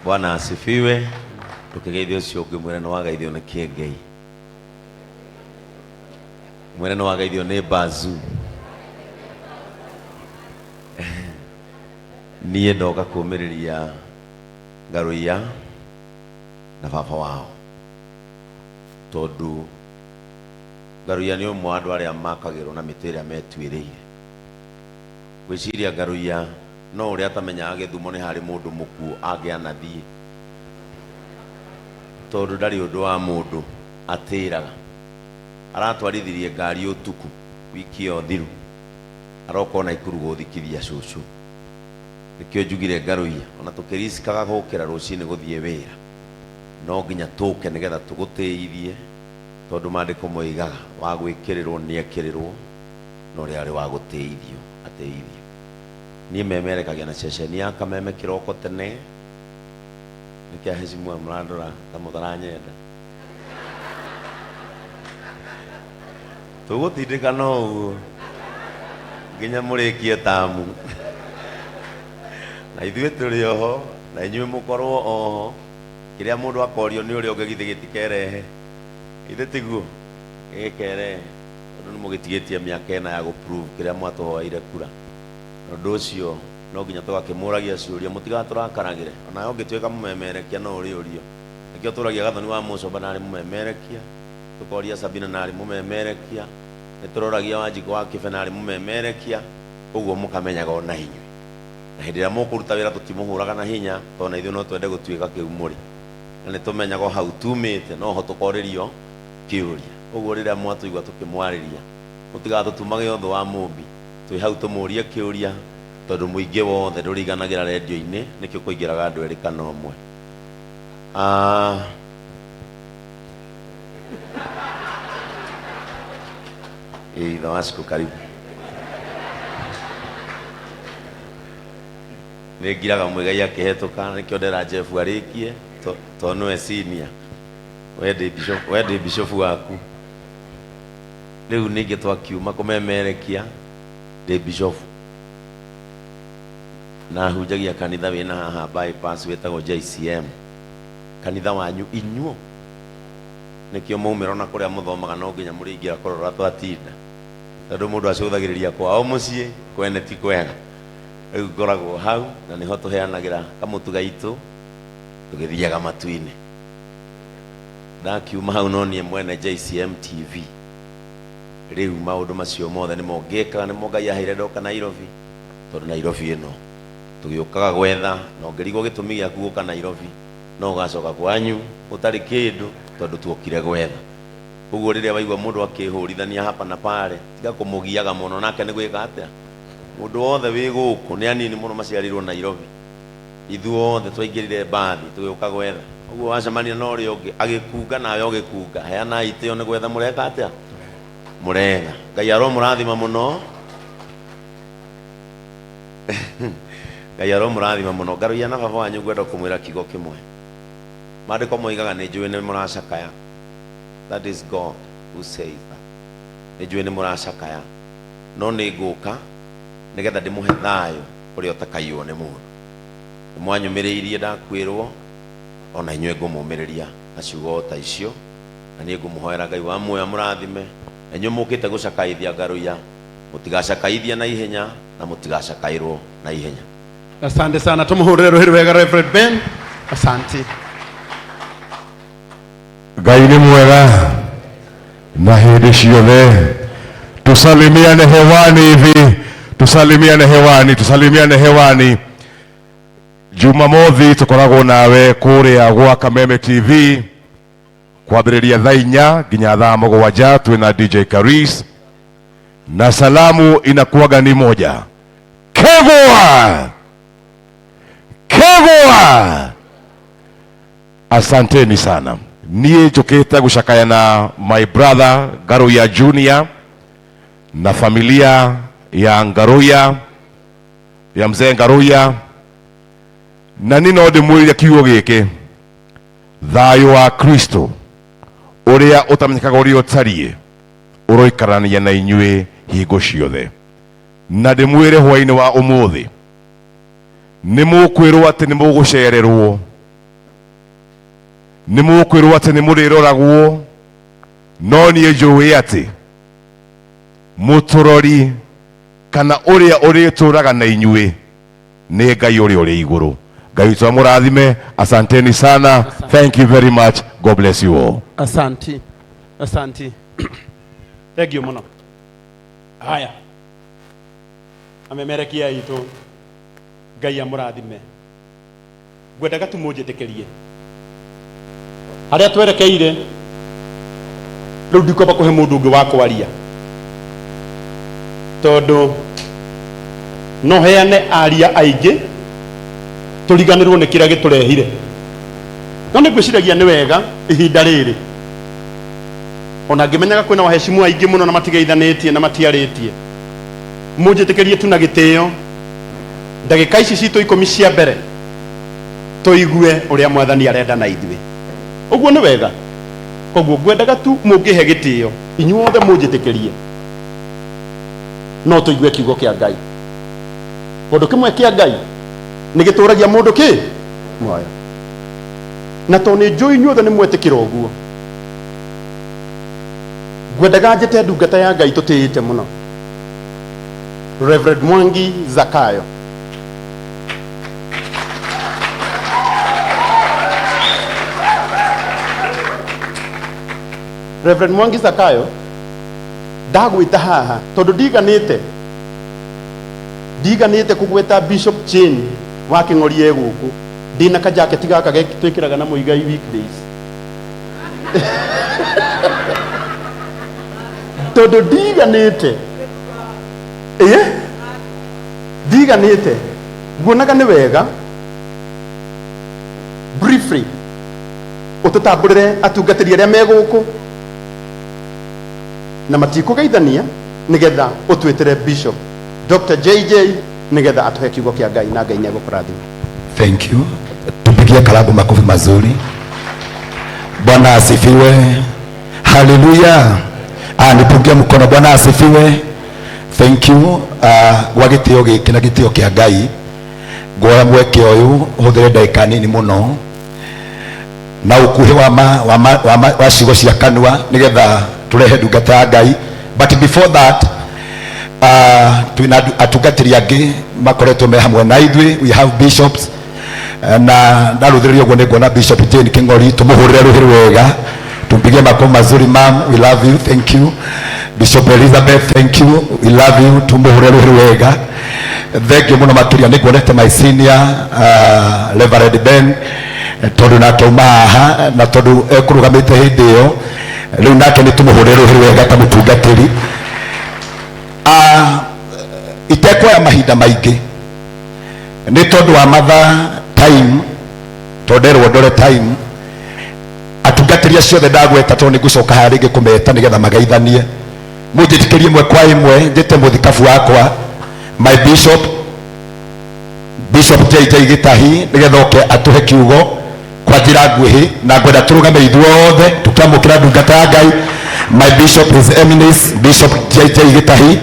Bwana asifiwe. Tukigeithio ucio ungi mwire ni wageithio ni Kiengei, mwire ni wageithio ni Bazu. Niĩ ndoka kũmĩrĩria Ngaruiya na baba wao, tondũ Ngaruiya nĩ ũmwe wa andũ arĩa makagĩrwo na mĩtĩ ĩrĩa metuĩrĩire. Ngwĩciria Ngaruiya no ũrĩa atamenyaga Gĩthumo nĩ harĩ mũndũ mũkuũ angĩanathiĩ, tondũ ndarĩ ũndũ wa mũndũ atĩraga. Aratwarithirie ngari ũtukũ wiki ĩyo thiru, aroka o Naikuru gũthikithia cũcũ. Nĩkĩo njugire Ngaruiya, ona tũkĩricikaga gũkĩra rũcinĩ gũthiĩ wĩra, no nginya tũke nĩgetha tũgũtĩithie, tondũ maandĩko moigaga wa gwĩkĩrĩrwo nĩekĩrĩrwo, na ũrĩa arĩ wa gũtĩithio atĩithio. Niĩ memerekagia na ceceni ya Kameme kĩroko tene, nĩkĩ aheshimiwa mũrandora ta mũtaranyenda? Tũgũtindĩkana ũguo nginya mũrĩkie tamu, na ithuĩ tũrĩ oho na inyuĩ mũkorwo oho. Kĩrĩa mũndũ akorio nĩ ũrĩa ũngĩ githĩ gĩtikerehe? Githĩ tiguo? Gĩkerehe tondũ nĩ mũgĩtigĩtie mĩaka ĩna ya gũ prove kĩrĩa mwatũhoeire kura. Na ũndũ ũcio no nginya tũgakĩmũragia ciũria, mũtigatũrakaragĩre. Onawe ũngĩtuĩka mũmemerekia no ũrĩũrio. Nĩkĩo tũragia Gathoni wa Mũcomba narĩ mũmemerekia, tũkoria Sabina narĩ mũmemerekia, nĩ tũroragia Wanjikũ wa Kĩbe narĩ mũmemerekia, ũguo mũkamenyaga ona inyuĩ. Na hĩndĩ ĩrĩa mũkũruta wĩra tũtimũhũraga na hinya, tondũ na ithuĩ no twende gũtuĩka kĩu mũrĩ. Na nĩ tũmenyaga o hau tumĩte no ho tũkorĩrio kĩũria. Ũguo rĩrĩa mwatũigua tũkĩmwarĩria, mũtigatũtumage ũthũ wa Mũmbi. Twĩ hau tũmũrie kĩũria, tondũ mũingĩ wothe ndũrĩiganagĩra rendio-inĩ, nĩkĩo kũingĩraga andũ erĩ kana ũmwe. Ah. Ithe wa siku karibu. Nĩ ngiraga Muigai akĩhetũka, nĩkĩo ndera Jeff arĩkie, tondũ nĩwe senior. We ndĩ bishop, we ndĩ bishop waku. Rĩu ningĩ twakiuma kũmemerekia, ndĩ bishop. Na hunjagia kanitha wĩna haha bypass wĩtagwo JCM. Kanitha wanyu inyuo. Nĩkĩo mwaumĩra ona kũrĩa mũthomaga no nginya mũrĩingĩra kũrora twatinda. Tondũ mũndũ acũthagĩrĩria kwao mũciĩ, kwene ti kwega. Rĩu ngoragwo hau na nĩho tũheanagĩra kamũtu gaitũ tũgĩthiaga matu-inĩ. Ndakiuma hau no niĩ mwene JCM TV. Rĩu maũndũ macio mothe nĩmo ngĩkaga, nĩmo Ngai aheire ndoka Nairobi, tondũ Nairobi ĩno tũgĩũkaga gwetha, na ũngĩrigwo gĩtũmi gĩaku gũka Nairobi, no ũgacoka kwanyu ũtarĩ kĩndũ, tondũ tuokire gwetha. Ũguo rĩrĩa waigua mũndũ akĩhũrithania hapa na pale, tiga kũmũgiaga mũno, nake nĩ gwĩka atĩa? Mũndũ wothe wĩ gũkũ, nĩ anini mũno maciarĩirwo Nairobi. Ithuothe twaingĩrire mbathi tũgĩũka gwetha. Ũguo wacemania na ũrĩa ũngĩ agĩkunga nawe ũgĩkunga, heanai itĩo nĩ gwetha mũreka atĩa? Mũretha. Ngai aromũrathima mũno. Ngai aromũrathima mũno. Ngaruiya na baba wanyu ngwenda kũmwĩra kiugo kĩmwe. Maandĩko moigaga nĩ njũĩ nĩ mũracakaya. That is God who says that. Nĩ njũĩ nĩ mũracakaya, no nĩ ngũka nĩgetha ndĩmũhe thayũ ũrĩa ũtakaiywo nĩ mũndũ. Nĩ mwanyũmĩrĩirie ndakuĩrwo, o na inyuĩ ngũmũmĩrĩria na ciugo o ta icio, na niĩ ngũmũhoera Ngai wa muoyo amũrathime, na inyuĩ mũkĩte gũcakaithia Ngaruiya, mũtigacakaithie na ihenya na mũtigacakaĩrwo na ihenya. Asante sana, tumuhurire ruhi rwega Reverend Ben. Asante. Ngai nĩ mwega na hĩndĩ ciothe. Tusalimiane hewani hivi, tusalimiane hewani, tusalimiane hewani. Jumamothi tukoragwo nawe kũrĩa gwa Kameme TV kwambĩrĩria thaa 4 nginya thaa 7 twĩna DJ Karis na salamu inakuwaga ni moja, Kegwa Kegwa. Asanteni sana. Niĩ njũkĩte gũcakaya na my brother Ngaruiya Junior na familia ya Ngaruiya ya mzee Ngaruiya, na niĩ no ndĩmwĩrire kiugo gĩkĩ, thayũ wa Kristo ũrĩa ũtamenyekaga ũrĩa ũtariĩ ũroikarania na inyuĩ hingo ciothe. Na ndĩmwĩre hwainĩ wa ũmũthĩ, Nĩ mũkwĩrwo atĩ nĩ mũgũcererwo, nĩ mũkwĩrwo atĩ nĩ mũrĩroragwo, no niĩ njũĩ atĩ mũtũrori kana ũrĩa ũrĩtũraga na inyuĩ nĩ Ngai ũrĩa ũrĩ igũrũ. Ngai witũ amũrathime. Asanteni sana, thank you very much, God bless you all. Asanti, asanti, thank you muno. Haya, amemerekia aitũ, Ngai amũrathime. Ngwendaga tu mũnjĩtĩkĩrie harĩa twerekeire rĩu, ndikwamba kũhe mũndũ ũngĩ wa kwaria tondũ no heane aria aingĩ tũriganĩrwo nĩ kĩrĩa gĩtũrehire. No nĩ ngwĩciragia nĩ wega ihinda rĩrĩ, ona ngĩmenyaga kwĩna waheshimu aingĩ mũno na matigeithanĩtie na matiarĩtie, mũnjĩtĩkĩrie tu na gĩtĩo ndagĩka ici citũ 10 cia mbere tũigue ũrĩa Mwathani arenda na ithuĩ. Ũguo nĩ wega. Koguo ngwendaga tu mũngĩhe gĩtĩo inyuothe mũnjĩtĩkĩrie no tũigue kiugo kĩa Ngai, tondũ kĩmwe kĩa Ngai nĩ gĩtũragia mũndũ kĩ muoyo, na tondũ nĩ njũĩ inyuothe nĩ mwetĩkĩra ũguo, ngwendaga njĩte ndungata ya Ngai tũtĩĩte mũno, Reverend Mwangi Zakayo. Reverend Mwangi Zakayo, ndagwĩta haha tondũ ndiganĩte kũgweta Bishop Jane wa Kĩng'ori e gũkũ, ndĩna kajaketi gaka twĩkĩraga na Mũigai weekdays, tondũ ndiganĩte, ĩĩ, ndiganĩte. Nguonaga nĩ wega briefly ũtũtambũrĩre atungatĩri arĩa me gũkũ na matikũgeithania, nĩgetha ũtwĩtĩre Bishop Dr. JJ nĩgetha atũhe kiugo kĩa Ngai, na Ngai nĩegũkũrathima. Thank you. Tupigie kalabu makofi mazuri. Bwana asifiwe. Haleluya. Ah, nipungie mkono. Bwana asifiwe. Thank you. Ah, gwa gĩtĩo gĩkĩ na gĩtĩo kĩa Ngai, nguoya mweke ũyũ hũthĩre ndagĩka nini mũno na ũkuhĩ wa, ma, wa, ma, wa, ma, wa ciugo cia kanua nĩgetha tũrehe ndungata ya Ngai. But before that, twĩna atungatĩri angĩ makoretwo me hamwe na ithuĩ. We have bishops. Na ndarũthĩrĩria ũguo nĩ nguona Bishop Jane King'ori, tũmũhũrĩre rũhĩ rwega, tumpigie makofi mazuri. Mam, we love you, thank you. Bishop Elizabeth, thank you, we love you, tũmũhũrĩre rũhĩ rwega, thank you mũno makĩria. Nĩ nguonete my senior, Reverend Ben, tondũ nake auma haha na tondũ ekũrũgamĩte hĩndĩ ĩyo rĩu nake nĩ tũmũhũrĩre rũhĩ rwega ta mũtungatĩri. Itekuoya mahinda maingĩ nĩ tondũ wa mathaa, time, tondũ nderwo ndore time. Atungatĩri acio othe ndagweta, tondũ nĩ ngũcoka haha rĩngĩ kũmeta nĩgetha mageithanie, mũnjĩtĩkĩrie ĩmwe kwa ĩmwe njĩte mũthikabu wakwa, my bishop, Bishop JJ Gĩtahi, nĩgetha oke atũhe kiugo kwa njĩra nguhĩ, na ngwenda tũrũgame ithuothe tũkĩamũkĩra ndungata ya Ngai, my bishop, His Eminence Bishop JJ Gĩtahi.